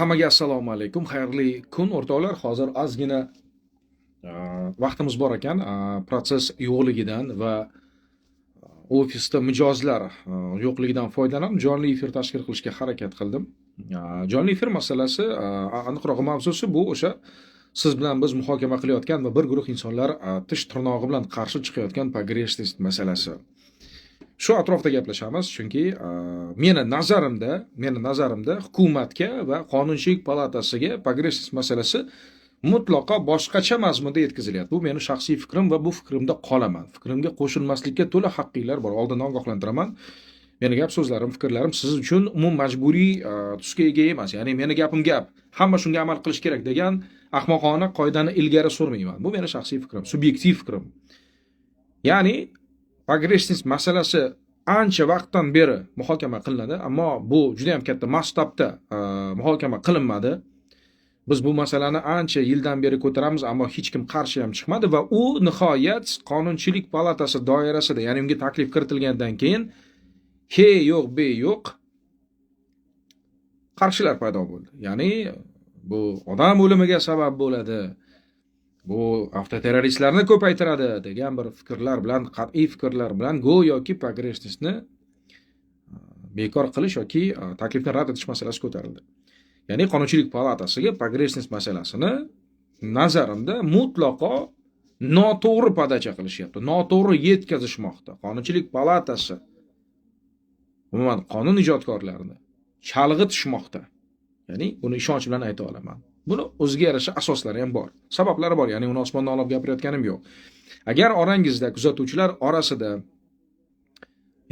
Hammaga assalomu alaykum. Xayrli kun, o'rtoqlar. Hozir ozgina vaqtimiz bor ekan, protsess yo'qligidan va ofisda mijozlar yo'qligidan foydalanib, jonli efir tashkil qilishga harakat qildim. Jonli efir masalasi, aniqrog'i mavzusi bu o'sha siz bilan biz muhokama qilayotgan va bir guruh insonlar tish tirnog'i bilan qarshi chiqayotgan погрешность masalasi. Shu atrofda gaplashamiz, chunki meni nazarimda hukumatga va qonunchilik palatasiga погрешность masalasi mutlaqo boshqacha mazmunda yetkazilyapti. Bu meni shaxsiy fikrim va bu fikrimda qolaman. Fikrimga qo'shilmaslikka to'la haqqinglar bor. Oldindan ogohlantiraman. Meni gap so'zlarim, fikrlarim siz uchun umum majburiy tusga ega emas. Ya'ni meni gapim gap, hamma shunga amal qilish kerak degan ahmoqona qoidani ilgari surmayman. Bu meni shaxsiy fikrim, subyektiv fikrim. Ya'ni погрешность masalasi ancha vaqtdan beri muhokama qilinadi, ammo bu juda ham katta masshtabda muhokama qilinmadi. Biz bu masalani ancha yildan beri ko'taramiz, ammo hech kim qarshi ham chiqmadi va u nihoyat qonunchilik palatasi doirasida, ya'ni unga taklif kiritilgandan keyin he yo'q, be yo'q qarshilar paydo bo'ldi. Ya'ni bu odam o'limiga sabab bo'ladi, bu avtoterroristlarni ko'paytiradi degan bir fikrlar bilan, qat'iy fikrlar bilan go'yoki погрешность ni bekor qilish yoki taklifni rad etish masalasi ko'tarildi. Ya'ni qonunchilik palatasiga погрешность masalasini nazarimda mutlaqo noto'g'ri подача qilishyapti, noto'g'ri yetkazishmoqda. Qonunchilik palatasi umuman qonun ijodkorlarini chalg'itishmoqda. Ya'ni buni ishonch bilan ayta olaman. Buni o'ziga yarasha asoslari ham bor, sabablari bor, ya'ni uni osmondan olib gapirayotganim yo'q. Agar orangizda kuzatuvchilar orasida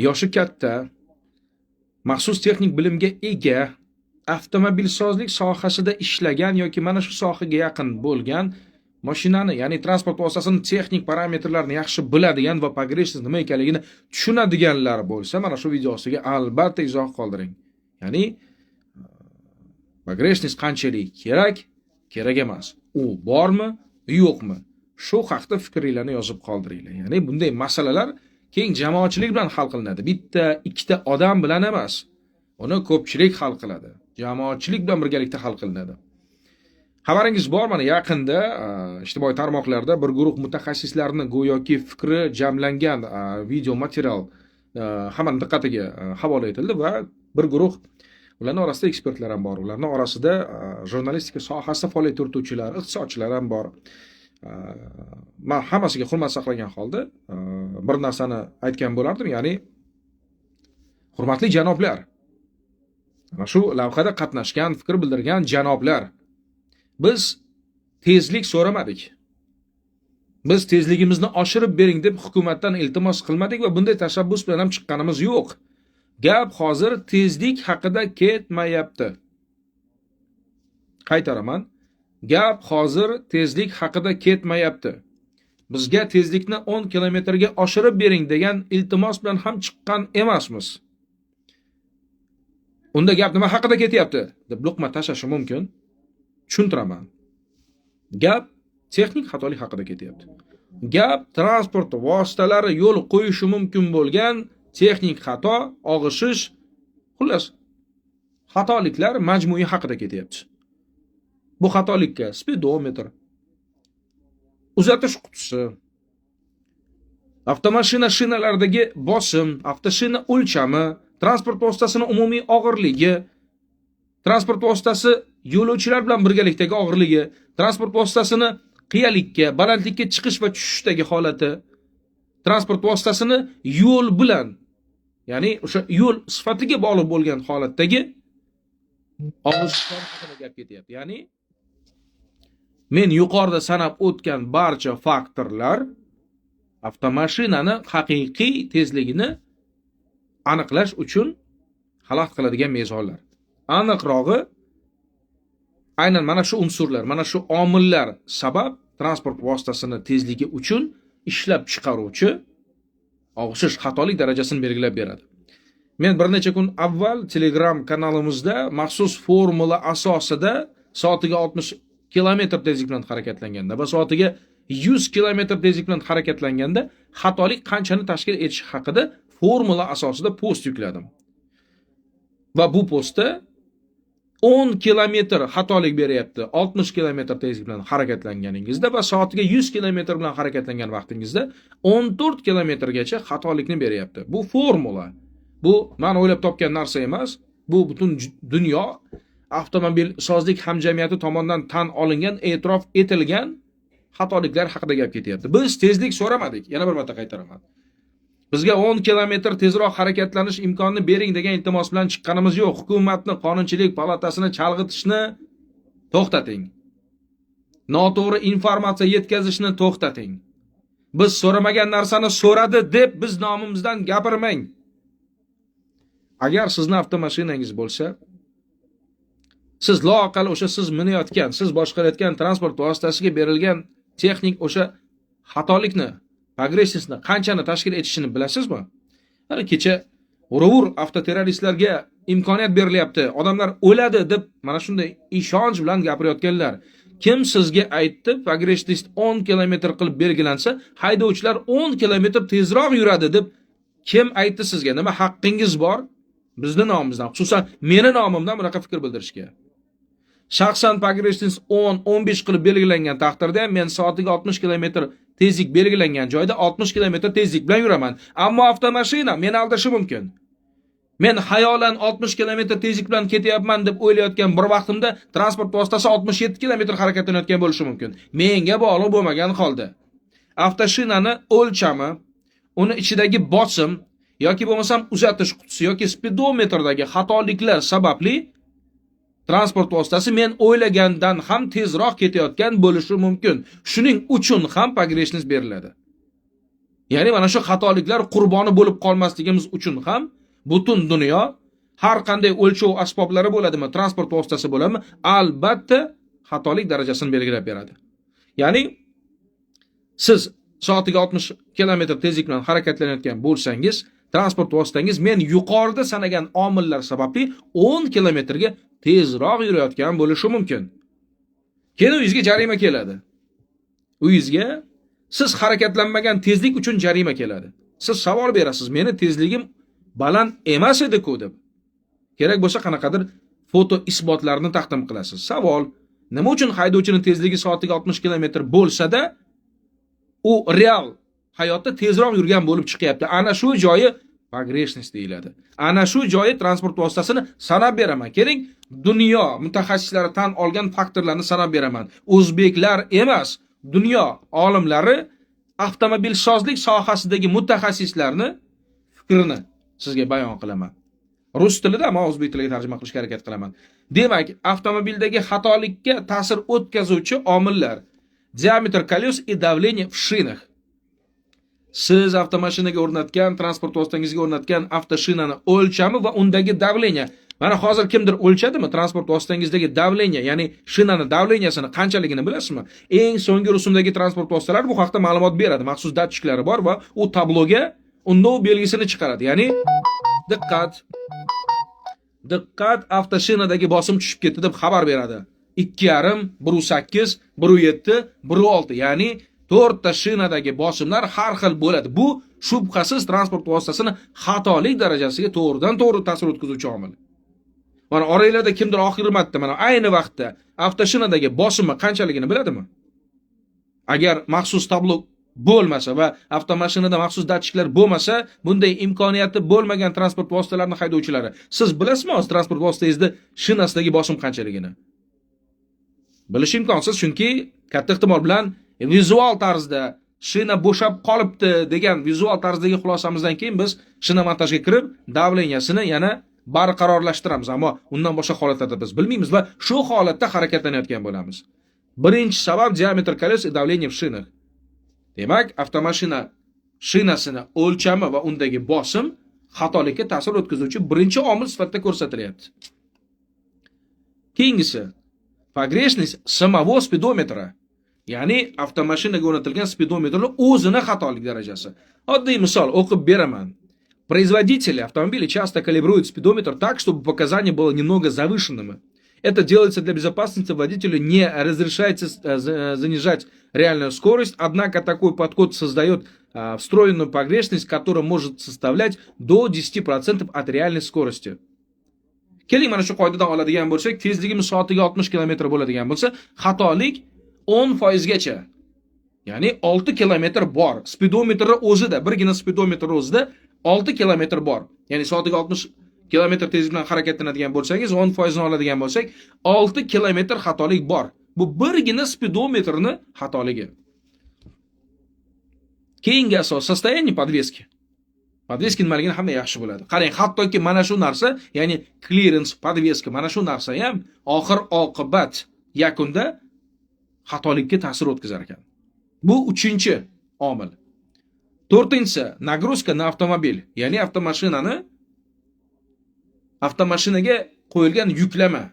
yoshi katta, maxsus texnik bilimga ega, avtomobilsozlik sohasida ishlagan yoki mana shu sohaga yaqin bo'lgan, mashinani, ya'ni transport vositasini texnik parametrlarini yaxshi biladigan va погрешность nima ekanligini tushunadiganlar bo'lsa, mana shu videosiga albatta izoh qoldiring. Ya'ni погрешность qanchalik kerak, kerak emas, u bormi, yo'qmi, shu haqda fikringlarni yozib qoldiringlar. Ya'ni bunday masalalar keng jamoatchilik bilan hal qilinadi, bitta ikkita odam bilan emas. Uni ko'pchilik hal qiladi, jamoatchilik bilan birgalikda hal qilinadi. Xabaringiz bor, mana yaqinda ijtimoiy tarmoqlarda bir guruh mutaxassislarni go'yoki fikri jamlangan video material hammani diqqatiga havola etildi va bir guruh, ularni orasida ekspertlar ham bor, ularni orasida jurnalistika sohasida faoliyat yurituvchilar, iqtisodchilar ham bor. Man hammasiga hurmat saqlagan holda bir narsani aytgan bo'lardim, ya'ni hurmatli janoblar, mana shu lavhada qatnashgan, fikr bildirgan janoblar, biz tezlik so'ramadik, biz tezligimizni oshirib bering deb hukumatdan iltimos qilmadik va bunday tashabbus bilan ham chiqqanimiz yo'q. Gap hozir tezlik haqida ketmayapti. Qaytaraman, gap hozir tezlik haqida ketmayapti. Bizga tezlikni 10 kilometrga oshirib bering degan iltimos bilan ham chiqqan emasmiz. Unda gap nima haqida ketyapti deb luqma tashlashi mumkin. Tushuntiraman. Gap texnik xatolik haqida ketyapti. Gap transport vositalari yo'l qo'yishi mumkin bo'lgan texnik xato, og'ishish, xullas, xatoliklar majmui haqida ketyapti. Bu xatolikka spidometr, uzatish qutisi, avtomashina shinalaridagi bosim, avtoshina o'lchami, transport vositasini umumiy og'irligi, transport vositasi yo'lovchilar bilan birgalikdagi og'irligi, transport vositasini qiyalikka, balandlikka chiqish va tushishdagi holati, transport vositasini yo'l bilan, ya'ni o'sha yo'l sifatiga bog'liq bo'lgan holatdagi og'ishlar haqida gap ketyapti. Ya'ni men yuqorida sanab o'tgan barcha faktorlar avtomashinani haqiqiy tezligini aniqlash uchun xalaqit qiladigan mezonlar. Aniqrog'i, aynan mana shu unsurlar, mana shu omillar sabab transport vositasini tezligi uchun ishlab chiqaruvchi og'ishish xatolik darajasini belgilab beradi. Men bir necha kun avval Telegram kanalimizda maxsus formula asosida soatiga 60 kilometr tezlik bilan harakatlanganda va soatiga 100 kilometr tezlik bilan harakatlanganda xatolik qanchani tashkil etishi haqida formula asosida post yukladim. Va bu postda 10 kilometr xatolik beryapti 60 kilometr tezlik bilan harakatlanganingizda va soatiga 100 kilometr bilan harakatlangan vaqtingizda 14 kilometrgacha xatolikni beryapti. Bu formula. Bu men o'ylab topgan narsa emas. Bu butun dunyo avtomobil sozlik hamjamiyati tomonidan tan olingan, e'tirof etilgan xatoliklar haqida gap ketyapti. Biz tezlik so'ramadik. Yana bir marta qaytaraman. Bizga 10 kilometr tezroq harakatlanish imkonini bering degan iltimos bilan chiqqanimiz yo'q. Hukumatni, qonunchilik palatasini chalg'itishni to'xtating. Noto'g'ri informatsiya yetkazishni to'xtating. Biz so'ramagan narsani so'radi deb biz nomimizdan gapirmang. Agar sizni avtomashinangiz bo'lsa, siz loaqal o'sha siz minayotgan, siz boshqarayotgan transport vositasiga berilgan texnik o'sha xatolikni, погрешность ni qanchani tashkil etishini bilasizmi? Mana kecha uruvur avtoterroristlarga imkoniyat berilyapti, odamlar o'ladi deb mana shunday ishonch bilan gapirayotganlar. Kim sizga aytdi, погрешность 10 kilometr qilib belgilansa, haydovchilar 10 kilometr tezroq yuradi deb kim aytdi sizga? Nima haqqingiz bor? Bizni nomimizdan, xususan meni nomimdan bunaqa fikr bildirishga. Shaxsan погрешность 10, 15 qilib belgilangan taqdirda ham men soatiga 60 kilometr tezlik belgilangan joyda 60 kilometr tezlik bilan yuraman. Ammo avtomashina meni aldashi mumkin. Men xayolan 60 kilometr tezlik bilan ketyapman deb o'ylayotgan bir vaqtimda transport vositasi 67 kilometr harakatlanayotgan bo'lishi mumkin. Menga bog'liq bo'lmagan holda. Avtoshinani o'lchami, uni ichidagi bosim yoki bo'lmasam uzatish qutisi yoki spidometrdagi xatoliklar sababli transport vositasi men o'ylagandan ham tezroq ketayotgan bo'lishi mumkin. Shuning uchun ham погрешность beriladi. Ya'ni mana shu xatoliklar qurboni bo'lib qolmasligimiz uchun ham butun dunyo har qanday o'lchov asboblari bo'ladimi, transport vositasi bo'ladimi, albatta xatolik darajasini belgilab beradi. Ya'ni siz soatiga 60 kilometr tezlik bilan harakatlanayotgan bo'lsangiz, transport vositangiz men yuqorida sanagan omillar sababli 10 kilometrga tezroq yurayotgan bo'lishi mumkin. Keyin uyingizga jarima keladi. Uyingizga siz harakatlanmagan tezlik uchun jarima keladi. Siz savol berasiz, meni tezligim baland emas edi-ku deb. Kerak bo'lsa qanaqadir foto isbotlarni taqdim qilasiz. Savol: nima uchun haydovchining tezligi soatiga 60 kilometr bo'lsa-da, u real hayotda tezroq yurgan bo'lib chiqyapti? Ana shu joyi погрешность deyiladi. Ana shu joyi transport vositasini sanab beraman. Keling, dunyo mutaxassislari tan olgan faktorlarni sanab beraman. O'zbeklar emas, dunyo olimlari, avtomobilsozlik sohasidagi mutaxassislarni fikrini sizga bayon qilaman. Rus tilida, ammo o'zbek tiliga tarjima qilishga harakat qilaman. Demak, avtomobildagi xatolikka ta'sir o'tkazuvchi omillar: диаметр колес и давление в шинах. Siz avtomashinaga o'rnatgan, transport vositangizga o'rnatgan avtoshinani o'lchami va undagi давление. Mana hozir kimdir o'lchadimi transport vositangizdagi давление, ya'ni shinani давления sini qanchaligini bilasizmi? Eng so'nggi rusumdagi transport vositalari bu haqda ma'lumot beradi. Maxsus datchiklari bor va u tabloga undov belgisini chiqaradi. Ya'ni diqqat, diqqat, avtoshinadagi bosim tushib ketdi deb xabar beradi. 2,5, 1,8, 1,7, 1,6, ya'ni to'rtta shinadagi bosimlar har xil bo'ladi. Bu shubhasiz transport vositasini xatolik darajasiga to'g'ridan to'g'ri ta'sir o'tkazuvchi omil. Mana oranglarda kimdir oxirgi marta mana ayni vaqtda avtoshinadagi bosimni qanchaligini biladimi? Agar maxsus tablo bo'lmasa va avtomashinada maxsus datchiklar bo'lmasa, bunday imkoniyati bo'lmagan transport vositalarini haydovchilari, siz bilasizmi hozir transport vositangizda shinasidagi bosim qanchaligini? Bilish imkonsiz, chunki katta ehtimol bilan vizual tarzda shina bo'shab qolibdi degan vizual tarzdagi xulosamizdan keyin biz shina montajga kirib, давления sini yana barqarorlashtiramiz, ammo undan boshqa holatlarda biz bilmaymiz va shu holatda harakatlanayotgan bo'lamiz. Birinchi sabab: диаметр колес и давление в шинах. Demak, avtomashina shinasini o'lchami va undagi bosim xatolikka ta'sir o'tkazuvchi birinchi omil sifatida ko'rsatilyapti. Keyingisi: погрешность самого спидометра. Ya'ni avtomashinaga o'rnatilgan spidometrni o'zini xatolik darajasi. Oddiy misol o'qib beraman. Производители автомобилей часто калибруют спидометр так, чтобы показание было немного завышенным. Это делается для безопасности, водителю не разрешается занижать реальную скорость, однако такой подход создает встроенную погрешность, которая может составлять до 10% от реальной скорости. Keling, mana shu qoidadan oladigan bo'lsak, tezligimiz soatiga 60 km bo'ladigan bo'lsa, xatolik 10% gacha, ya'ni 6 kilometr bor. Spidometrni o'zida, birgina spidometr o'zida 6 kilometr bor. Ya'ni soatiga 60 kilometr tezlik bilan harakatlanadigan bo'lsangiz, 10% ni oladigan bo'lsak, 6 kilometr xatolik bor. Bu birgina spidometrni xatoligi. Keyingi asos состояние подвески. Подвеска nimaligini hamma yaxshi biladi. Qarang, hattoki mana shu narsa, ya'ni клиренс, подвеска, mana shu narsa ham oxir oqibat yakunda xatolikka ta'sir o'tkazar ekan. Bu uchinchi omil. To'rtinchisi, нагрузка на автомобиль, ya'ni avtomashinaga qo'yilgan yuklama.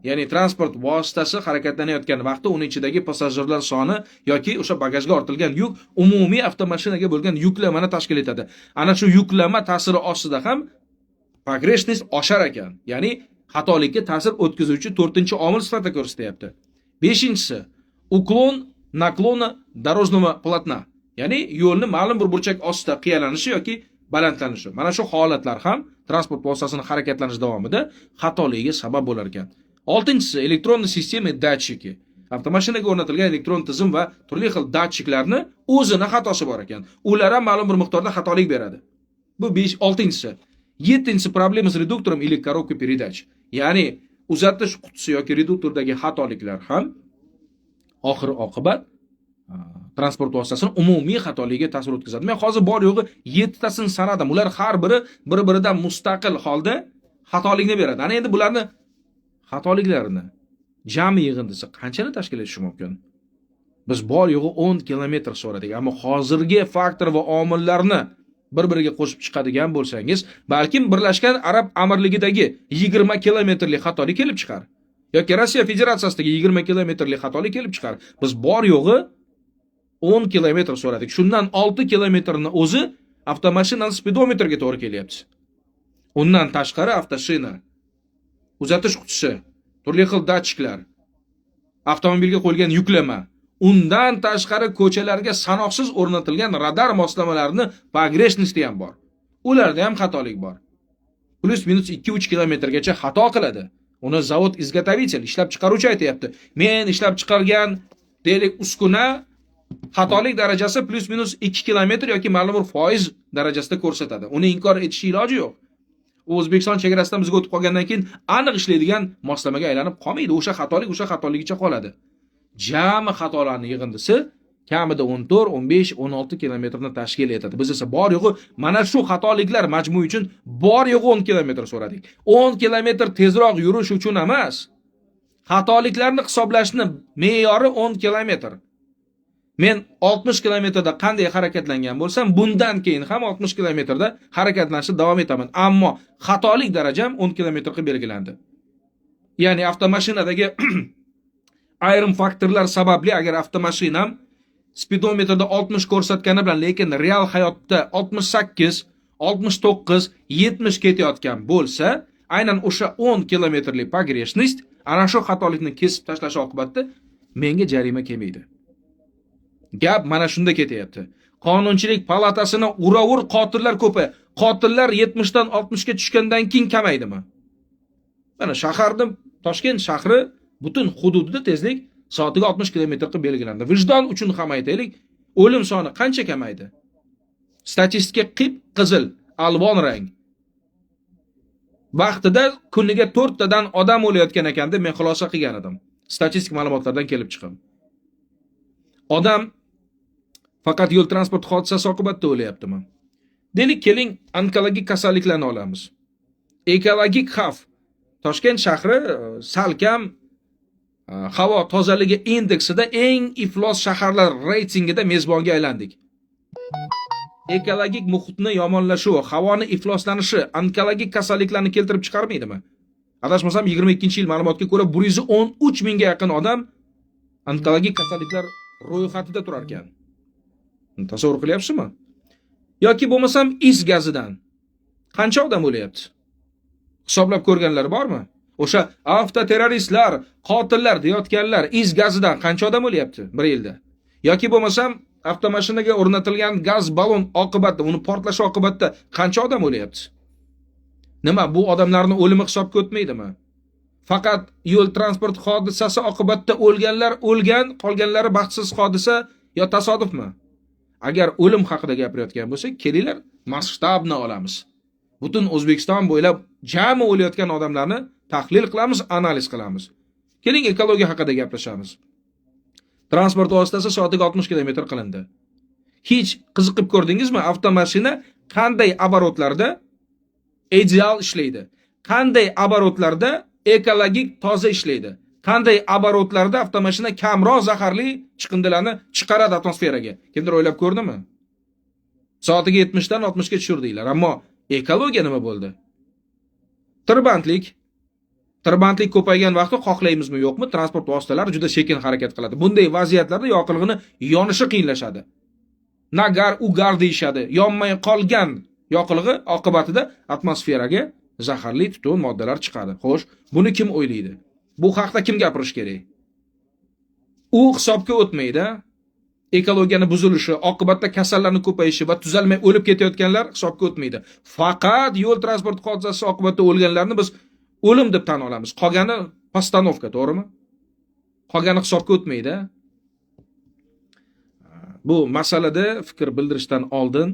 Ya'ni transport vositasi harakatlanayotgan vaqtda uni ichidagi passajirlar soni yoki o'sha bagajga ortilgan yuk umumiy avtomashinaga bo'lgan yuklamani tashkil etadi. Ana shu yuklama ta'siri ostida ham погрешность oshar ekan. Ya'ni xatolikka ta'sir o'tkazuvchi to'rtinchi omil sifatida ko'rsatyapti. Beshinchisi, уклон наклона дорожного полотна. Ya'ni yo'lni ma'lum bir burchak ostida qiyalanishi yoki balandlanishi. Mana shu holatlar ham transport vositasini harakatlanish davomida xatoligiga sabab bo'lar ekan. Oltinchisi, электронные системы, датчики. Avtomashinaga o'rnatilgan elektron tizim va turli xil datchiklarni o'zini xatosi bor ekan. Ular ham ma'lum bir miqdorda xatolik beradi. Bu 5, oltinchisi. Yettinchisi, проблемы с редуктором или коробкой передач. Ya'ni uzatish qutisi yoki reduktordagi xatoliklar ham oxir oqibat transport vositasini umumiy xatoligiga ta'sir o'tkazadi. Men hozir bor yo'g'i yettitasini sanadim. Ular har biri bir-biridan mustaqil holda xatolikni beradi. Ana endi bularni xatoliklarini jami yig'indisi qanchani tashkil etishi mumkin? Biz bor yo'g'i 10 kilometr so'radik, ammo hozirgi faktor va omillarni bir-biriga qo'shib chiqadigan bo'lsangiz, balkim Birlashgan Arab Amirligidagi 20 kilometrlik xatolik kelib chiqar yoki Rossiya Federatsiyasidagi 20 kilometrlik xatolik kelib chiqar. Biz bor yo'g'i 10 kilometr so'radik. Shundan 6 kilometrni o'zi avtomashinani spidometrga to'g'ri kelyapti. Undan tashqari avtoshina, uzatish qutisi, turli xil datchiklar, avtomobilga qo'yilgan yuklama, undan tashqari ko'chalarga sanoqsiz o'rnatilgan radar moslamalarini погрешности ham bor. Ularda ham xatolik bor. Плюс-минус 2-3 kilometrgacha xato qiladi. Uni завод изготовитель, ishlab chiqaruvchi aytyapti. Men ishlab chiqargan, deylik, uskuna xatolik darajasi плюс-минус 2 kilometr yoki ma'lum bir foiz darajasida ko'rsatadi. Uni inkor etish iloji yo'q. U O'zbekiston chegarasidan bizga o'tib qolgandan keyin aniq ishlaydigan moslamaga aylanib qolmaydi. O'sha xatolik o'sha xatoligicha qoladi. Jami xatolarning yig'indisi kamida 14, 15, 16 kilometrni tashkil etadi. Biz esa bor yo'g'i mana shu xatoliklar majmui uchun bor yo'g'i 10 kilometr so'radik. 10 kilometr tezroq yurish uchun emas. Xatoliklarni hisoblashni me'yori 10 kilometr. Men 60 kilometrda qanday harakatlangan bo'lsam, bundan keyin ham 60 kilometrda harakatlanishni davom etaman. Ammo xatolik darajam 10 kilometr qilib belgilandi. Ya'ni avtomashinadagi ayrim faktorlar sababli agar avtomashinam spidometrda 60 ko'rsatgani bilan, lekin real hayotda 68, 69, 70 ketayotgan bo'lsa, aynan o'sha 10 kilometrlik погрешность ana shu xatolikni kesib tashlash oqibatida menga jarima kelmaydi. Gap mana shunda ketyapti. Qonunchilik palatasini uravur qotillar ko'pi. Qotillar 70 dan 60 ga tushgandan keyin kamaydimi? Mana shaharni, Toshkent shahri butun hududida tezlik soatiga 60 km qilib belgilandi. Vijdon uchun ham aytaylik, o'lim soni qancha kamaydi? Statistika qip qizil, alvon rang. Vaqtida kuniga 4 tadan odam o'layotgan ekan deb men xulosa qilgan edim. Statistik ma'lumotlardan kelib chiqib. Odam faqat yo'l transport hodisasi oqibatida o'lyaptimi? Deylik, keling, onkologik kasalliklarni olamiz. Ekologik xavf. Toshkent shahri salkam havo tozaligi indeksida eng iflos shaharlar reytingida mezbonga aylandik. Ekologik muhitni yomonlashuvi, havoni ifloslanishi onkologik kasalliklarni keltirib chiqarmaydimi? Adashmasam, 22-yil ma'lumotga ko'ra 113 mingga yaqin odam onkologik kasalliklar ro'yxatida turar ekan. Tasavvur qilyapsizmi? Yoki bo'lmasam is gazidan qancha odam o'lyapti? Hisoblab ko'rganlar bormi? O'sha avtoterroristlar, qotillar deyotganlar is gazidan qancha odam o'lyapti bir yilda? Yoki bo'lmasam avtomashinaga o'rnatilgan gaz ballon oqibatida, uni portlashi oqibatida qancha odam o'lyapti? Nima, bu odamlarning o'limi hisobga o'tmaydimi? Faqat yo'l transport hodisasi oqibatida o'lganlar o'lgan, qolganlari baxtsiz hodisa yo tasodifmi? Agar o'lim haqida gapirayotgan bo'lsak, kelinglar masshtabni olamiz. Butun O'zbekiston bo'ylab jami o'layotgan odamlarni tahlil qilamiz, analiz qilamiz. Keling ekologiya haqida gaplashamiz. Transport vositasi soatiga 60 km qilindi. Hech qiziqib ko'rdingizmi, avtomashina qanday oborotlarda ideal ishlaydi? Qanday oborotlarda ekologik toza ishlaydi? Qanday oborotlarda avtomashina kamroq zaharli chiqindilarni chiqaradi atmosferaga? Kimdir o'ylab ko'rdimi? Soatiga 70 dan 60 ga tushirdinglar, ammo ekologiya nima bo'ldi? Tirbandlik. Tirbandlik ko'paygan vaqtda xohlaymizmi yo'qmi, transport vositalari juda sekin harakat qiladi. Bunday vaziyatlarda yoqilg'ini yonishi qiyinlashadi. Nagar, ugar deyishadi. Yonmay qolgan yoqilg'i oqibatida atmosferaga zaharli tutun moddalar chiqadi. Xo'sh, buni kim o'ylaydi? Bu haqda kim gapirish kerak? U hisobga o'tmaydi. Ekologiyani buzilishi, oqibatda kasallarning ko'payishi va tuzalmay o'lib ketayotganlar hisobga o'tmaydi. Faqat yo'l transport hodisasi oqibatida o'lganlarni biz o'lim deb tan olamiz. Qolgani postanovka, to'g'rimi? Qolgani hisobga o'tmaydi. Bu masalada fikr bildirishdan oldin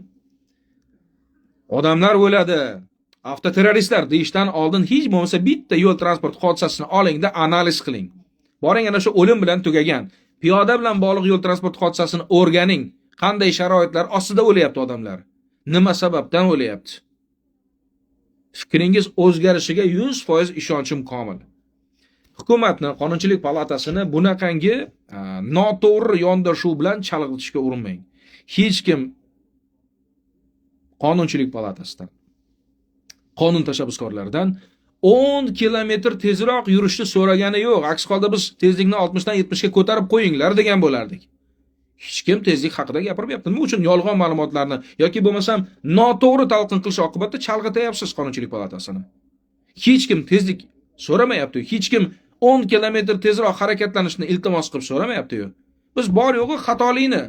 odamlar o'ladi, avtoterroristlar deyishdan oldin hech bo'lmasa bitta yo'l transport hodisasini olingda analiz qiling. Boring ana shu o'lim bilan tugagan, piyoda bilan bog'liq yo'l transport hodisasini o'rganing. Qanday sharoitlar ostida o'lyapti odamlar? Nima sababdan o'lyapti? Fikringiz o'zgarishiga 100% ishonchim komil. Hukumatni, qonunchilik palatasini bunaqangi noto'g'ri yondashuv bilan chalg'itishga urinmang. Hech kim qonunchilik palatasidan, qonun tashabbuskorlaridan 10 kilometr tezroq yurishni so'ragani yo'q. Aks holda biz tezlikni 60 dan 70 ga ko'tarib qo'yinglar degan bo'lardik. Hech kim tezlik haqida gapirmayapti. Nima uchun yolg'on ma'lumotlarni yoki bo'lmasam noto'g'ri talqin qilish oqibatida chalg'itayapsiz qonunchilik palatasini? Hech kim tezlik so'ramayapti. Hech kim 10 kilometr tezroq harakatlanishni iltimos qilib so'ramayapti-yu. Biz bor yo'g'i xatolikni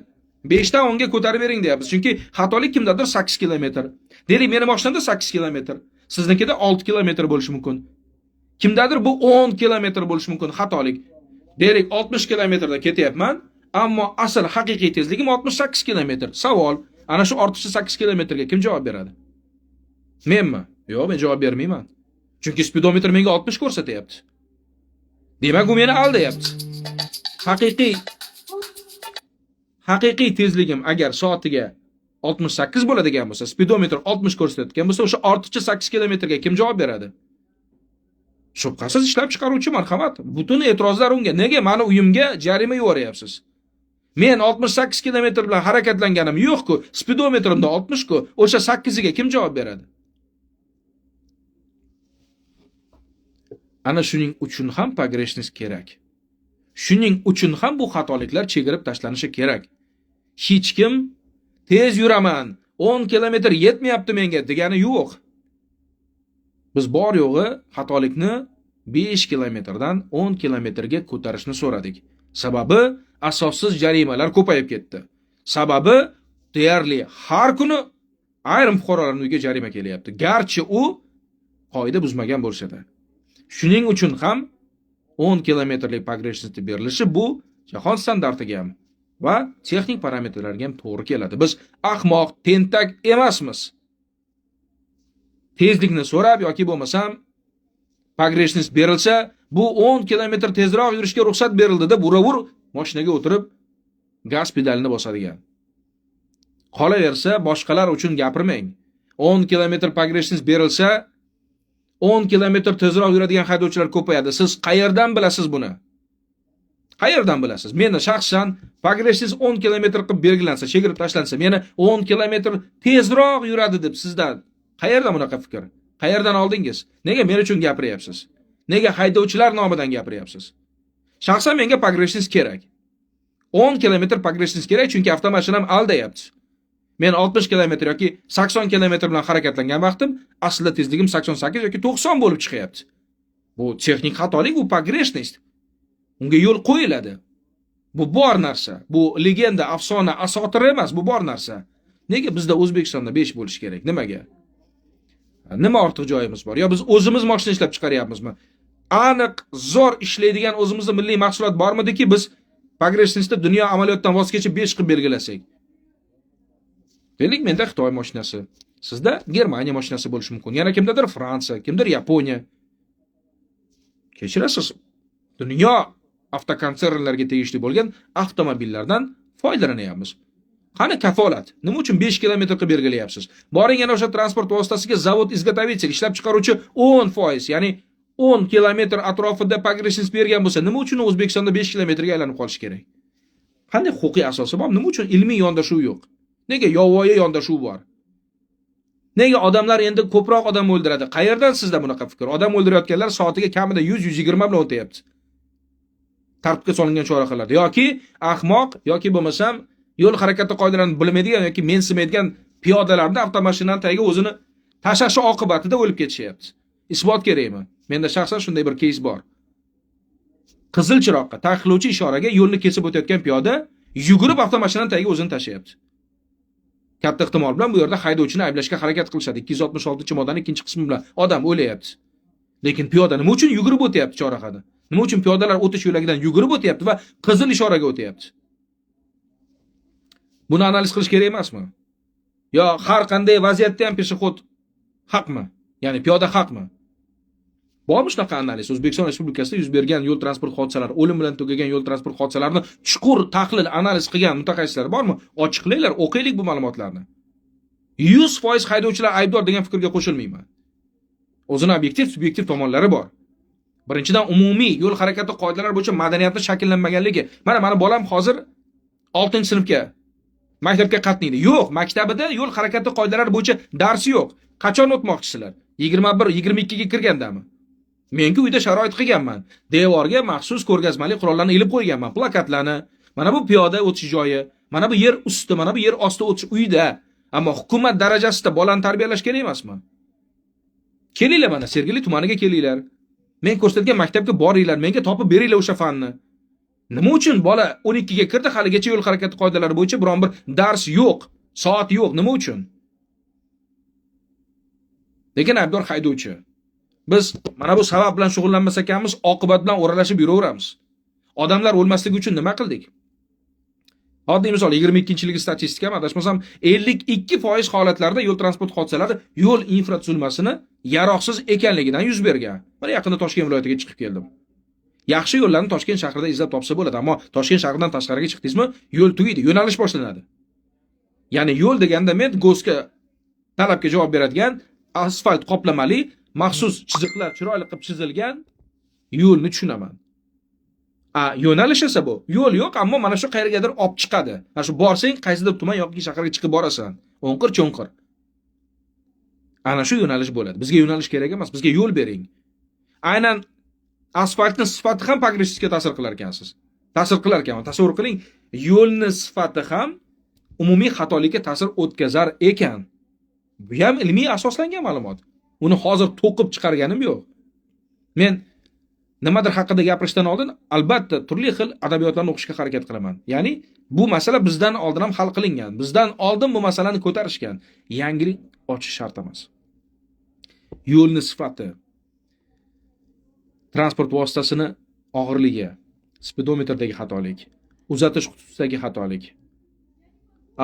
5 dan 10 ga ko'tarib bering deyapmiz. Chunki xatolik kimdadir 8 kilometr. Deylik, meni mashinamda 8 kilometr. Siznikida 6 kilometr bo'lishi mumkin. Kimdadir bu 10 kilometr bo'lishi mumkin xatolik. Deylik, 60 kilometrda ketyapman, ammo asl haqiqiy tezligim 68 kilometr. Savol, ana shu ortiqcha 8 kilometrga kim javob beradi? Menmi? Yo'q, men javob bermayman. Chunki spidometr menga 60 ko'rsatyapti. Demak, u meni aldayapti. Haqiqiy tezligim agar soatiga 68 bo'ladigan bo'lsa, spidometr 60 ko'rsatayotgan bo'lsa, o'sha ortiqcha 8 kilometrga kim javob beradi? Shubhasiz ishlab chiqaruvchi, marhamat. Butun e'tirozlar unga. Nega meni uyimga jarima yuboryapsiz? Men 68 kilometr bilan harakatlanganim yo'q-ku, spidometrimda 60 ku, o'sha 8 ga kim javob beradi? Ana shuning uchun ham pogreshnost kerak. Shuning uchun ham bu xatoliklar chegirib tashlanishi kerak. Hech kim tez yuraman, 10 kilometr yetmayapti menga degani yo'q. Biz bor yo'g'i xatolikni 5 kilometrdan 10 kilometrga ko'tarishni so'radik. Sababi asossiz jarimalar ko'payib ketdi. Sababi deyarli har kuni ayrim fuqarolarning uyiga jarima kelyapti. Garchi u qoida buzmagan bo'lsa-da. Shuning uchun ham 10 kilometrlik pogreshnosti berilishi bu jahon standartiga ham va texnik parametrlarga ham to'g'ri keladi. Biz ahmoq, tentak emasmiz. Tezlikni so'rab yoki bo'lmasam pogreshnost berilsa, bu 10 kilometr tezroq yurishga ruxsat berildi deb uravur mashinaga o'tirib gaz pedalini bosadigan. Qolaversa, boshqalar uchun gapirmang. 10 kilometr pogreshnost berilsa, 10 kilometr tezroq yuradigan haydovchilar ko'payadi. Siz qayerdan bilasiz buni? Qayerdan bilasiz? Meni shaxsan pogreshnost 10 kilometr qilib belgilansa, chegirib tashlansa, meni 10 kilometr tezroq yuradi deb sizdan qayerdan bunaqa fikr? Qayerdan oldingiz? Nega men uchun gapiryapsiz? Nega haydovchilar nomidan gapiryapsiz? Shaxsan menga pogreshnost kerak. 10 kilometr pogreshnost kerak, chunki avtomashinam aldayapti. Men 60 kilometr yoki 80 kilometr bilan harakatlangan vaqtim aslida tezligim 88 yoki 90 bo'lib chiqyapti. Bu texnik xatolik, bu pogreshnost. Unga yo'l qo'yiladi. Bu bor narsa. Bu legenda, afsona, asotir emas, bu bor narsa. Nega bizda O'zbekistonda 5 bo'lishi kerak? Nimaga? Nima ortiq joyimiz bor? Yo biz o'zimiz mashina ishlab chiqaryapmizmi? Aniq zo'r ishlaydigan o'zimizda milliy mahsulot bormidiki, biz погрешность da dunyo amaliyotdan voz kechib 5 qilib belgilasak? Deylik, menda Xitoy mashinasi, sizda Germaniya mashinasi bo'lishi mumkin. Yana kimdadir Fransiya, kimdir Yaponiya. Kechirasiz, dunyo avtokonsernlarga tegishli bo'lgan avtomobillardan foydalanyapmiz. Qani kafolat? Nima uchun 5 kilometr qilib belgilayapsiz? Boring, yana o'sha transport vositasiga zavod изготовитель, ishlab chiqaruvchi 10%, ya'ni 10 kilometr atrofida погрешность bergan bo'lsa, nima uchun O'zbekistonda 5 kilometrga aylanib qolishi kerak? Qanday huquqiy asosi bor? Nima uchun ilmiy yondashuv yo'q? Nega yovvoyi yondashuv bor? Nega odamlar endi ko'proq odam o'ldiradi? Qayerdan sizda bunaqa fikr? Odam o'ldirayotganlar soatiga kamida 100-120 bilan o'tyapti. Tartibga solingan chorrahalarda yoki ahmoq yoki bo'lmasam yo'l harakati qoidalarini bilmaydigan yoki mensimaydigan piyodalarni avtomashinani tagiga o'zini tashlashi oqibatida o'lib ketishyapti. Isbot kerakmi? Menda shaxsan shunday bir кейс bor. Qizil chiroqqa, taqiqlovchi ishoraga yo'lni kesib o'tayotgan piyoda yugurib avtomashinani tagiga o'zini tashlayapti. Katta ehtimol bilan bu yerda haydovchini ayblashga harakat qilishadi. 266-moddaning ikkinchi qismi bilan odam o'layapti. Lekin piyoda nima uchun yugurib o'tyapti chorrahada? Nima uchun piyodalar o'tish yo'lagidan yugurib o'tyapti va qizil ishoraga o'tyapti? Buni analiz qilish kerak emasmi? Yo har qanday vaziyatda ham пешеход haqmi? Ya'ni piyoda haqmi? Bormi shunaqa analiz? O'zbekiston Respublikasida yuz bergan yo'l transport hodisalari, o'lim bilan tugagan yo'l transport hodisalarini chuqur tahlil, analiz qilgan mutaxassislar bormi? Ochiqlanglar, o'qiylik bu ma'lumotlarni. 100% haydovchilar aybdor degan fikrga qo'shilmayman. O'zini obyektiv, subyektiv tomonlari bor. Birinchidan, umumiy yo'l harakati qoidalari bo'yicha madaniyatni shakllanmaganligi. Mana mani bolam hozir 6-sinfga maktabga qatnaydi. Yo'q, maktabida yo'l harakati qoidalari bo'yicha darsi yo'q. Qachon o'tmoqchisizlar? 21, 22 ga kirgandami? Menku uyda sharoit qilganman. Devorga maxsus ko'rgazmali qurollarni ilib qo'yganman, plakatlarni. Mana bu piyoda o'tish joyi, mana bu yer usti, mana bu yer osti o'tish uyda. Ammo hukumat darajasida bolani tarbiyalash kerak emasmi? Kelinglar, mana Sergeli tumaniga kelinglar. Men ko'rsatgan maktabga boringlar, menga topib beringlar o'sha fanni. Nima uchun bola 12 ga kirdi, haligacha yo'l harakati qoidalari bo'yicha biron bir dars yo'q, soat yo'q, nima uchun? Lekin aybdor haydovchi. Biz mana bu sabab bilan shug'ullanmas ekanmiz, oqibat bilan o'ralashib yuraveramiz. Odamlar o'lmasligi uchun nima qildik? Oddiy misol, 22-yilgi statistika, adashmasam, 52% holatlarda yo'l transport hodisalari yo'l infratuzilmasini yaroqsiz ekanligidan yuz bergan. Mana yaqinda Toshkent viloyatiga chiqib keldim. Yaxshi yo'llarni Toshkent shahrida izlab topsa bo'ladi, ammo Toshkent shahridan tashqariga chiqdingizmi, yo'l tugaydi, yo'nalish boshlanadi. Ya'ni yo'l deganda men ГОСТ ga, talabga javob beradigan asfalt qoplamali, maxsus chiziqlar chiroyli qilib chizilgan yo'lni tushunaman. A yo'nalish esa bu yo'l yo'q, ammo mana shu qayergadir olib chiqadi. Mana shu borsang, qaysidir tuman yoki shaharga chiqib borasan. O'nqir cho'nqir. Ana shu yo'nalish bo'ladi. Bizga yo'nalish kerak emas, bizga yo'l bering. Aynan asfaltni sifati ham погрешность ga ta'sir qilar ekansiz. Ta'sir qilar ekan. Tasavvur qiling, yo'lni sifati ham umumiy xatolikka ta'sir o'tkazar ekan. Bu ham ilmiy asoslangan ma'lumot. Uni hozir to'qib chiqarganim yo'q. Men nimadir haqida gapirishdan oldin albatta turli xil adabiyotlarni o'qishga harakat qilaman. Ya'ni bu masala bizdan oldin ham hal qilingan. Bizdan oldin bu masalani ko'tarishgan. Yangilik ochish shart emas. Yo'lni sifati, transport vositasini og'irligi, spidometrdagi xatolik, uzatish qutisidagi xatolik,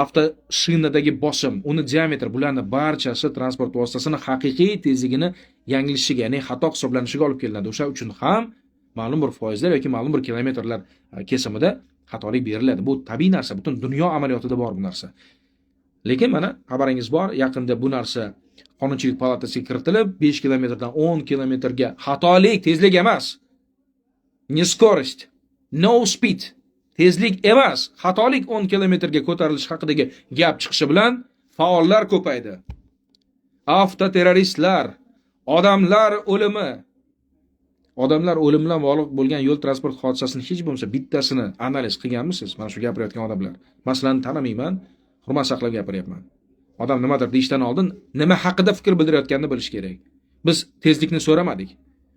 avtoshinadagi bosim, uni diametri, bularni barchasi transport vositasini haqiqiy tezligini yanglishiga, ya'ni xato hisoblanishiga olib kelinadi. O'sha uchun ham ma'lum bir foizlar yoki ma'lum bir kilometrlar kesimida xatolik beriladi. Bu tabiiy narsa, butun dunyo amaliyotida bor bu narsa. Lekin mana xabaringiz bor, yaqinda bu narsa qonunchilik palatasiga kiritilib, 5 kilometrdan 10 kilometrga xatolik, tezlik emas. Не скорость, no speed. Tezlik emas, xatolik 10 kilometrga ko'tarilishi haqidagi gap chiqishi bilan faollar ko'paydi. Avtoterroristlar, odamlar o'limi, odamlar o'limi bilan bog'liq bo'lgan yo'l transport hodisasini hech bo'lmasa bittasini analiz qilganmisiz? Mana shu gapirayotgan odamlar. Masalan, tanimayman, hurmat saqlab gapiryapman. Odam nimadir deyishdan oldin nima haqida fikr bildirayotganini bilish kerak. Biz tezlikni so'ramadik.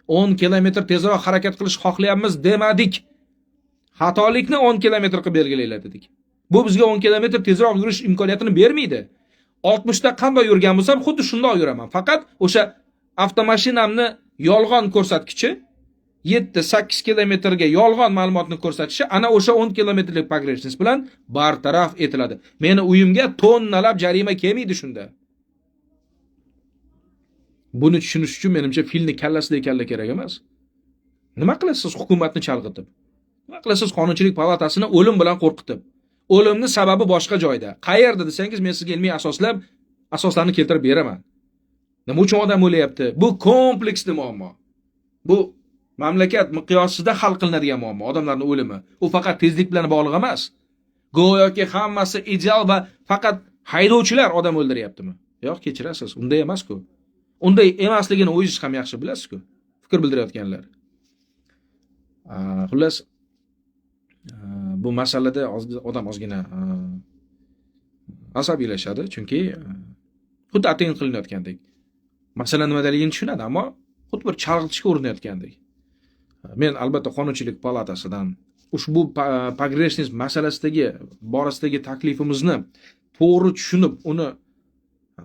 10 kilometr tezroq harakat qilish xohlayapmiz demadik. Xatolikni 10 kilometr qilib belgilanglar dedik. Bu bizga 10 kilometr tezroq yurish imkoniyatini bermaydi. 60 da qanday yurgan bo'lsam, xuddi shundoq yuraman. Faqat o'sha avtomashinamni yolg'on ko'rsatkichi 7-8 kilometrga yolg'on ma'lumotni ko'rsatishi ana o'sha 10 kilometrlik погрешность bilan bartaraf etiladi. Meni uyimga tonnalab jarima kelmaydi shunda. Buni tushunish uchun menimcha filni kallasidek kalla kerak emas. Nima qilasiz hukumatni chalg'itib? Nima qilasiz qonunchilik palatasini o'lim bilan qo'rqitib? O'limni sababi boshqa joyda. Qayerda desangiz, men sizga ilmiy asoslarni keltirib beraman. Nima uchun odam o'lyapti? Bu kompleksli muammo. Bu mamlakat miqyosida hal qilinadigan muammo, odamlarning o'limi. U faqat tezlik bilan bog'liq emas. Go'yoki hammasi ideal va faqat haydovchilar odam o'ldiryaptimi? Yo'q, kechirasiz, unday emas-ku. Unday emasligini o'zingiz ham yaxshi bilasiz-ku. Fikr bildirayotganlar. Xullas, bu masalada odam ozgina asabiylashadi, chunki xuddi atayin qilinayotgandek. Masala nimadaligini tushunadi, ammo xuddi bir chalg'itishga urinayotgandek. Men albatta qonunchilik palatasidan ushbu погрешность masalasidagi borasidagi taklifimizni to'g'ri tushunib, uni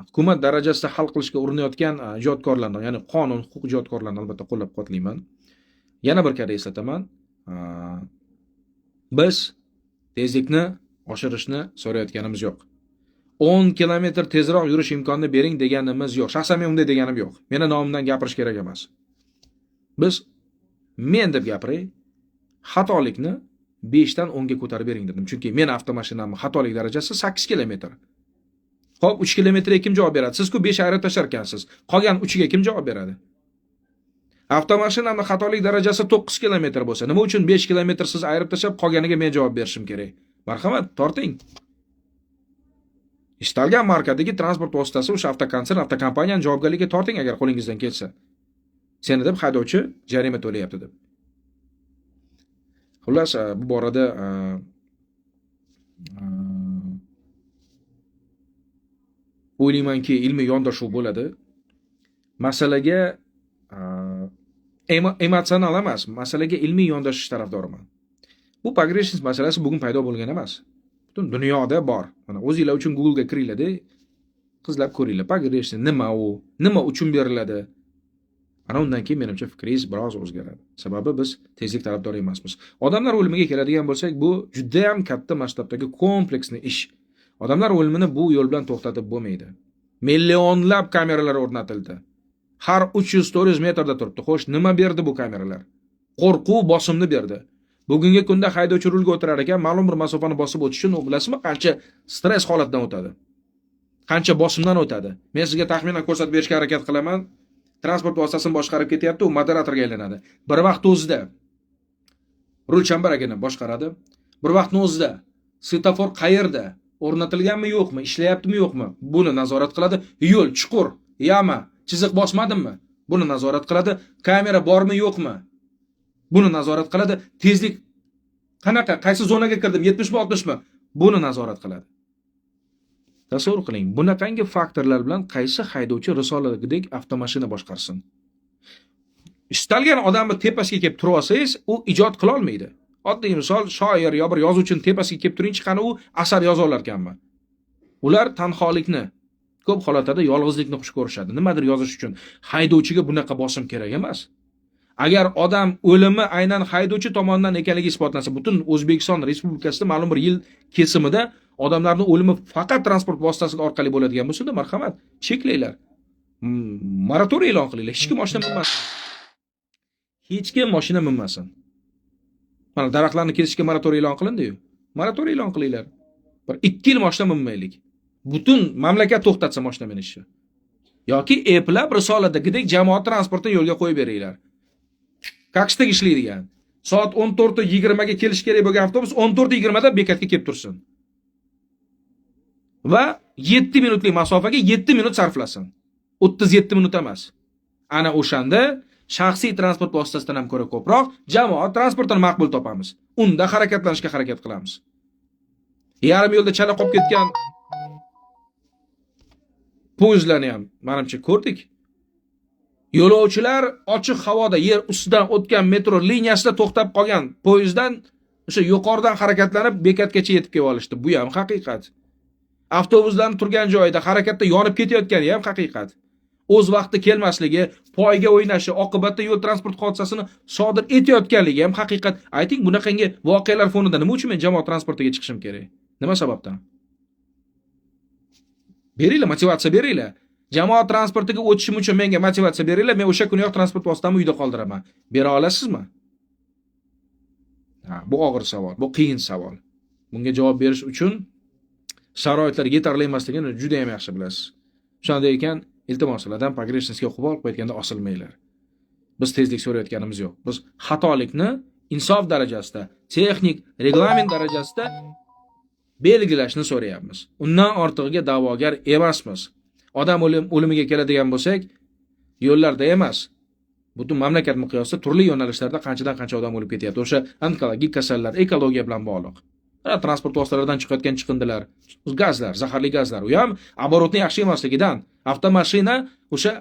hukumat darajasida hal qilishga urinayotgan ijodkorlarni, ya'ni qonun, huquq ijodkorlarini albatta qo'llab-quvvatlayman. Yana bir karra eslataman. Biz tezlikni oshirishni so'rayotganimiz yo'q. 10 kilometr tezroq yurish imkonini bering deganimiz yo'q. Shaxsan men unday deganim yo'q. Meni nomimdan gapirish kerak emas. Biz men deb gapiray, xatolikni 5 dan 10 ga ko'tarib bering dedim. Chunki men avtomashinamning xatolik darajasi 8 kilometr. Xo'p, 3 kilometrga kim javob beradi? Siz-ku 5 ayirib tashlar ekansiz. Qolgan 3 ga kim javob beradi? Avtomashinamning xatolik darajasi 9 kilometr bo'lsa, nima uchun 5 kilometr siz ayirib tashlab, qolganiga men javob berishim kerak? Marhamat, torting. Istalgan markadagi transport vositasi o'sha avtokonsern, avtokompaniyani javobgarlikka torting agar qo'lingizdan kelsa. Seni deb haydovchi jarima to'layapti deb. Xullas, bu borada o'ylaymanki, ilmiy yondashuv bo'ladi. Masalaga emotsional emas, masalaga ilmiy yondashish tarafdoriman. Bu погрешность masalasi bugun paydo bo'lgan emas. Butun dunyoda bor. Mana o'zinglar uchun Google'ga kiringlar-da, qizlab ko'ringlar. Погрешность nima u? Nima uchun beriladi? Ana undan keyin menimcha fikringiz biroz o'zgaradi. Sababi biz tezlik tarafdori emasmiz. Odamlar o'limiga keladigan bo'lsak, bu juda ham katta masshtabdagi kompleksli ish. Odamlar o'limini bu yo'l bilan to'xtatib bo'lmaydi. Millionlab kameralar o'rnatildi. Har 300-400 metrda turibdi. Xo'sh, nima berdi bu kameralar? Qo'rquv, bosimni berdi. Bugungi kunda haydovchi rulga o'tirar ekan, ma'lum bir masofani bosib o'tish uchun u bilasizmi, qancha stress holatidan o'tadi. Qancha bosimdan o'tadi. Men sizga taxminan ko'rsatib berishga harakat qilaman. Transport vositasini boshqarib ketyapti, u moderatorga aylanadi. Bir vaqt o'zida rul chambaragini boshqaradi. Bir vaqtning o'zida svetofor qayerda, o'rnatilganmi yo'qmi, ishlayaptimi yo'qmi, buni nazorat qiladi. Yo'l chuqur, яма, chiziq bosmadimmi, buni nazorat qiladi. Kamera bormi yo'qmi, buni nazorat qiladi. Tezlik qanaqa, qaysi zonaga kirdim, 70 mi 60 mi, buni nazorat qiladi. Tasavvur qiling, bunaqangi faktorlar bilan qaysi haydovchi risoladagidek avtomashina boshqarsin? Istalgan odamni tepasiga kelib turib olsangiz, u ijod qila olmaydi. Oddiy misol, shoir yo bir yozuvchini tepasiga kelib turingchi, qani u asar yoza olarkanmi? Ular tanholikni, ko'p holatlarda yolg'izlikni xush ko'rishadi. Nimadir yozish uchun haydovchiga bunaqa bosim kerak emas. Agar odam o'limi aynan haydovchi tomonidan ekanligi isbotlansa, butun O'zbekiston Respublikasida ma'lum bir yil kesimida odamlarning o'limi faqat transport vositasi orqali bo'ladigan bo'lsa, marhamat, cheklanglar. Moratoriy e'lon qilinglar. Hech kim mashina minmasin. Hech kim mashina minmasin. Mana daraxtlarni kesishga moratoriy e'lon qilindi-yu. Moratoriy e'lon qilinglar. Bir 2 yil mashina minmaylik. Butun mamlakat to'xtatsa mashina minishni. Yoki eplab risoladagidek jamoat transportini yo'lga qo'yib beringlar. Kakishdek ishlaydigan. Soat 14:20 ga kelish kerak bo'lgan avtobus 14:20 da bekatga kelib tursin. Va 7 minutlik masofaga 7 minut sarflasin. 37 minut emas. Ana o'shanda shaxsiy transport vositasidan ham ko'ra ko'proq jamoat transportini maqbul topamiz. Unda harakatlanishga harakat qilamiz. Yarim yo'lda chala qolib ketgan poyezdlarni ham manimcha ko'rdik. Yo'lovchilar ochiq havoda yer ustidan o'tgan metro liniyasida to'xtab qolgan poyezddan o'sha yuqoridan harakatlanib bekatgacha yetib kelib olishdi. Bu ham haqiqat. Avtobuslarning turgan joyida harakatda yonib ketayotgani ham haqiqat. O'z vaqtida kelmasligi, poyga o'ynashi, oqibatda yo'l transport hodisasini sodir etayotganligi ham haqiqat. Ayting, bunaqangi voqealar fonida nima uchun men jamoat transportiga chiqishim kerak? Nima sababdan? Beringlar, motivatsiya beringlar. Jamoat transportiga o'tishim uchun menga motivatsiya beringlar, men o'sha kuniyoq transport vositamni uyda qoldiraman. Bera olasizmi? Ha, bu og'ir savol, bu qiyin savol. Bunga javob berish uchun sharoitlar yetarli emasligini juda ham yaxshi bilasiz. Shunday ekan, iltimos sizlardan погрешность ga qo'pol qilib aytganda osilmanglar. Biz tezlik so'rayotganimiz yo'q. Biz xatolikni insof darajasida, texnik reglament darajasida belgilashni so'rayapmiz. Undan ortig'iga da'vogar emasmiz. Odam o'limiga keladigan bo'lsak, yo'llarda emas, butun mamlakat miqyosida turli yo'nalishlarda qanchadan qancha odam o'lib ketyapti. O'sha onkologik kasallar, ekologiya bilan bog'liq. Transport vositalaridan chiqayotgan chiqindilar, gazlar, zaharli gazlar, u ham оборот ni yaxshi emasligidan, avtomashina o'sha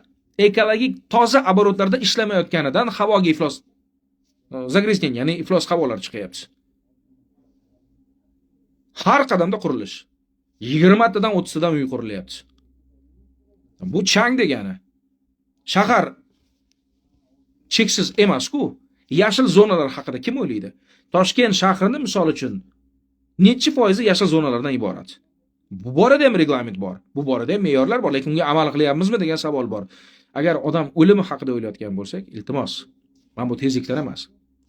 ekologik toza оборот larda ishlamayotganidan havoga iflos загрязнение, ya'ni iflos havolar chiqyapti. Har qadamda qurilish. 20 tadan 30 tadan uy qurilyapti. Bu chang degani. Shahar cheksiz emas-ku. Yashil zonalar haqida kim o'ylaydi? Toshkent shahrini misol uchun nechi foizi yashil zonalardan iborat? Bu borada ham reglament bor, bu borada ham me'yorlar bor, lekin unga amal qilyapmizmi degan savol bor. Agar odam o'limi haqida o'ylayotgan bo'lsak, iltimos, mana bu tezlikdan emas,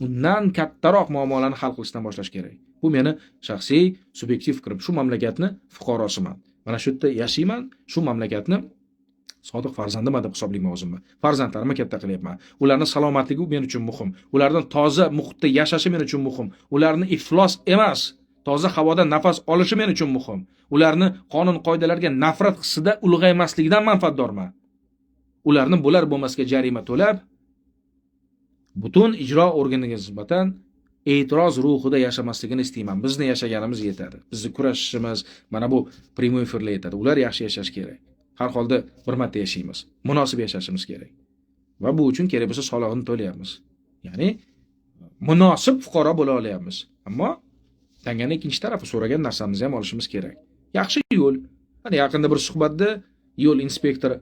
undan kattaroq muammolarni hal qilishdan boshlash kerak. Bu meni shaxsiy subyektiv fikrim. Shu mamlakatni fuqarosiman. Mana shu yerda yashayman, shu mamlakatni sodiq farzandiman deb hisoblayman o'zimni. Farzandlarimni katta qilyapman. Ularning salomatligi men uchun muhim. Ularning toza muhitda yashashi men uchun muhim. Ularni iflos emas, toza havoda nafas olishi men uchun muhim. Ularni qonun qoidalarga nafrat hissida ulg'aymasligidan manfaatdorman. Ularni bo'lar bo'lmasga jarima to'lab, butun ijro organiga nisbatan e'tiroz ruhida yashamasligini istayman. Bizni yashaganimiz yetadi. Bizni kurashishimiz, mana bu прямой efirlar yetadi. Ular yaxshi yashash kerak. Har holda bir marta yashaymiz. Munosib yashashimiz kerak. Va bu uchun kerak bo'lsa solig'ini to'layapmiz. Ya'ni munosib fuqaro bo'la olyapmiz. Ammo tangani ikkinchi tarafi, so'ragan narsamizni ham olishimiz kerak. Yaxshi yo'l. Mana yaqinda bir suhbatda yo'l inspektori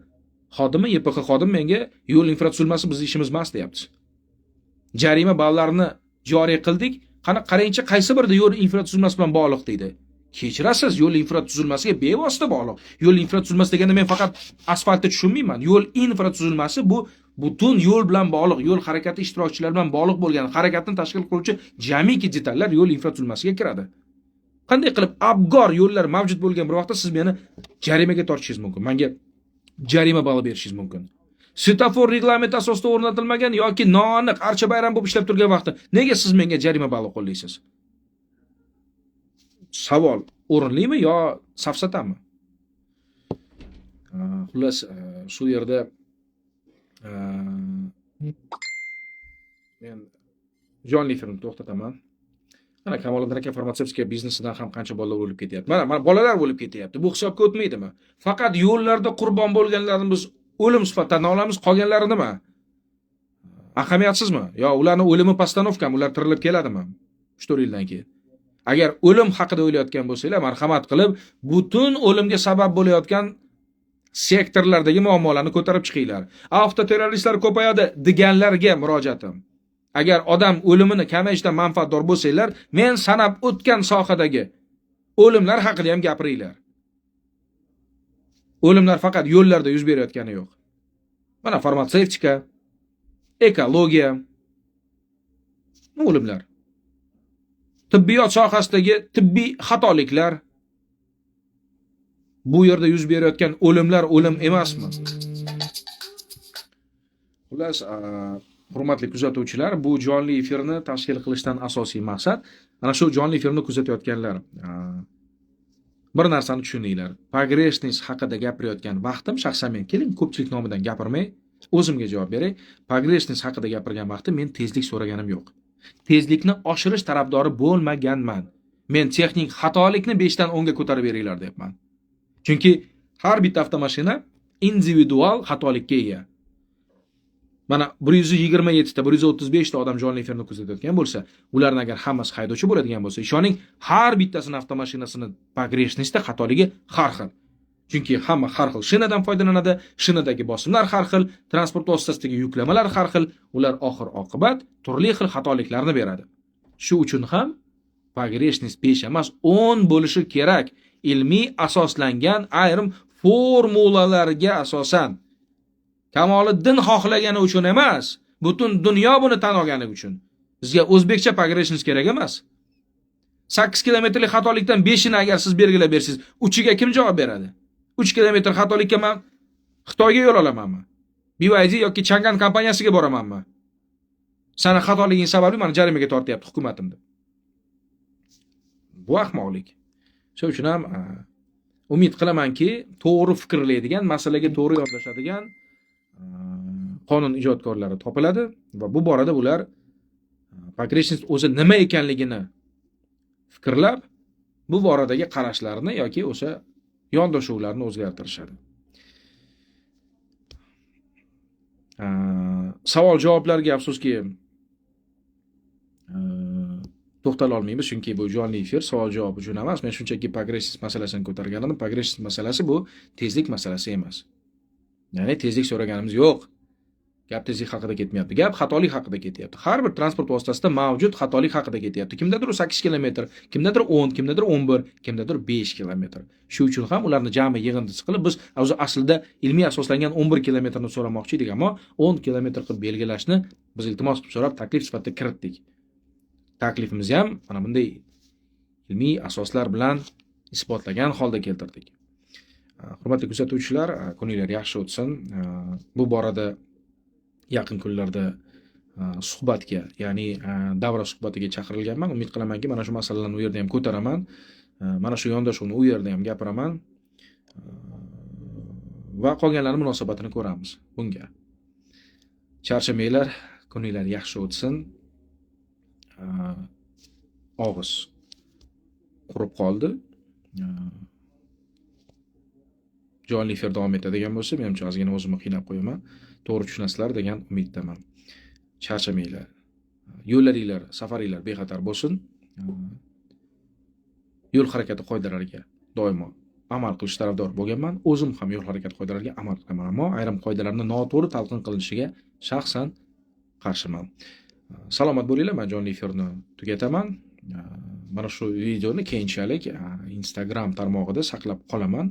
xodimi, YPX xodimi menga yo'l infratuzilmasi bizning ishimiz emas deyapti. Jarima ballarini joriy qildik. Qani qarangchi, qaysi birida yo'l infratuzilmasi bilan bog'liq deydi. Kechirasiz, yo'l infratuzilmasiga bevosita bog'liq. Yo'l infratuzilmasi deganda men faqat asfaltni tushunmayman. Yo'l infratuzilmasi bu butun yo'l bilan bog'liq, yo'l harakati ishtirokchilari bilan bog'liq bo'lgan harakatni tashkil qiluvchi jamiki detallar yo'l infratuzilmasiga kiradi. Qanday qilib abgor yo'llar mavjud bo'lgan bir vaqtda siz meni jarimaga tortishingiz mumkin? Menga jarima bali berishingiz mumkin. Svetofor reglamenti asosida o'rnatilmagan yoki noaniq archa bayram bo'lib ishlab turgan vaqtda nega siz menga jarima bali qo'llaysiz? Savol o'rinlimi yo safsatami? Xullas, shu yerda men jonli efirni to'xtataman. Mana Kamoliddin aka, farmatsevtika biznesidan ham qancha bolalar o'lib ketyapti. Mana bolalar o'lib ketyapti. Bu hisobga o'tmaydimi? Faqat yo'llarda qurbon bo'lganlarni biz o'lim sifatida tan olamiz, qolganlari nima? Ahamiyatsizmi? Yo ularni o'limi постановка mi? Ular tirilib keladimi 3-4 yildan keyin? Agar o'lim haqida o'ylayotgan bo'lsanglar, marhamat qilib butun o'limga sabab bo'layotgan sektorlardagi muammolarni ko'tarib chiqinglar. Avtoterroristlar ko'payadi deganlarga murojaatim. Agar odam o'limini kamayishdan manfaatdor bo'lsanglar, men sanab o'tgan sohadagi o'limlar haqida ham gapiringlar. O'limlar faqat yo'llarda yuz berayotgani yo'q. Mana farmatsevtika, ekologiya, o'limlar. Tibbiyot sohasidagi tibbiy xatoliklar, bu yerda yuz berayotgan o'limlar o'lim emasmi? Xullas, hurmatli kuzatuvchilar, bu jonli efirni tashkil qilishdan asosiy maqsad mana shu jonli efirni kuzatayotganlar bir narsani tushuninglar. Погрешность haqida gapirayotgan vaqtim, shaxsan men, keling, ko'pchilik nomidan gapirmay, o'zimga javob beray. Погрешность haqida gapirgan vaqtim men tezlik so'raganim yo'q. Tezlikni oshirish tarafdori bo'lmaganman. Men texnik xatolikni 5 dan 10 ga ko'tarib beringlar deyapman. Chunki har bitta avtomashina individual xatolikka ega. Mana 127 ta, 135 ta odam jonli efirni kuzatayotgan bo'lsa, ularni agar hammasi haydovchi bo'ladigan bo'lsa, ishoning, har bittasini avtomashinasini погрешность da xatoligi har xil. Chunki hamma har xil shinadan foydalanadi, shinadagi bosimlar har xil, transport vositasidagi yuklamalar har xil, ular oxir oqibat turli xil xatoliklarni beradi. Shu uchun ham погрешность 5 emas, 10 bo'lishi kerak. Ilmiy asoslangan ayrim formulalarga asosan. Kamoliddin xohlagani uchun emas, butun dunyo buni tan olgani uchun. Bizga o'zbekcha погрешность kerak emas. 8 kilometrlik xatolikdan 5ini agar siz belgilab bersangiz, 3iga kim javob beradi? 3 kilometr xatolikka men Xitoyga yo'l olamanmi? BYD yoki Changan kompaniyasiga boramanmi? Sani xatoliging sababli meni jarimaga tortyapti hukumatim deb. Bu ahmoqlik. Shuning uchun ham umid qilamanki, to'g'ri fikrlaydigan, masalaga to'g'ri yondashadigan qonun ijodkorlari topiladi va bu borada ular погрешность o'zi nima ekanligini fikrlab, bu boradagi qarashlarini yoki o'sha yondashuvlarni o'zgartirishadi. Savol javoblarga afsuski to'xtala olmaymiz, chunki bu jonli efir, savol javob uchun emas. Men shunchaki погрешность masalasini ko'targan edim. Погрешность masalasi bu tezlik masalasi emas. Ya'ni tezlik so'raganimiz yo'q. Gap tezlik haqida ketmayapti. Gap xatolik haqida ketyapti. Har bir transport vositasida mavjud xatolik haqida ketyapti. Kimdadir 8 kilometr, kimdadir 10, kimdadir 11, kimdadir 5 kilometr. Shu uchun ham ularni jami yig'indisi qilib biz o'zi aslida ilmiy asoslangan 11 kilometrni so'ramoqchi edik, ammo 10 kilometr qilib belgilashni biz iltimos qilib so'rab taklif sifatida kiritdik. Taklifimizni ham mana bunday ilmiy asoslar bilan isbotlagan holda keltirdik. Hurmatli kuzatuvchilar, kuninglar yaxshi o'tsin. Bu borada yaqin kunlarda suhbatga, ya'ni davra suhbatiga chaqirilganman. Umid qilamanki, mana shu masalalarni u yerda ham ko'taraman. Mana shu yondashuvni u yerda ham gapiraman. Va qolganlarning munosabatini ko'ramiz bunga. Charchamanglar, kuninglar yaxshi o'tsin. Og'iz qurib qoldi. Jonli efir davom etadigan bo'lsa, menimcha ozgina o'zimni qiynab qo'yaman. To'g'ri tushunasizlar degan umiddaman. Charchamanglar. Yo'llaringlar, safaringlar bexatar bo'lsin. Yo'l harakati qoidalariga doimo amal qilish tarafdori bo'lganman. O'zim ham yo'l harakati qoidalariga amal qilaman, ammo ayrim qoidalarni noto'g'ri talqin qilinishiga shaxsan qarshiman. Salomat bo'linglar, men jonli efirni tugataman. Mana shu videoni keyinchalik Instagram tarmog'ida saqlab qolaman.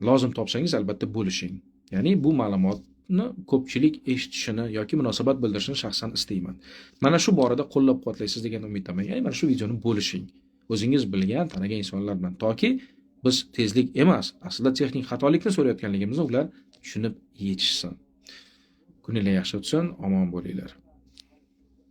Lozim topsangiz albatta bo'lishing. Ya'ni bu ma'lumotni ko'pchilik eshitishini yoki munosabat bildirishini shaxsan istayman. Mana shu borada qo'llab-quvvatlaysiz degan umiddaman. Ya'ni mana shu videoni bo'lishing. O'zingiz bilgan, tanigan insonlar bilan, toki biz tezlik emas, aslida texnik xatolikni so'rayotganligimizni ular tushunib yetishsin. Kuninglar yaxshi o'tsin, omon bo'linglar.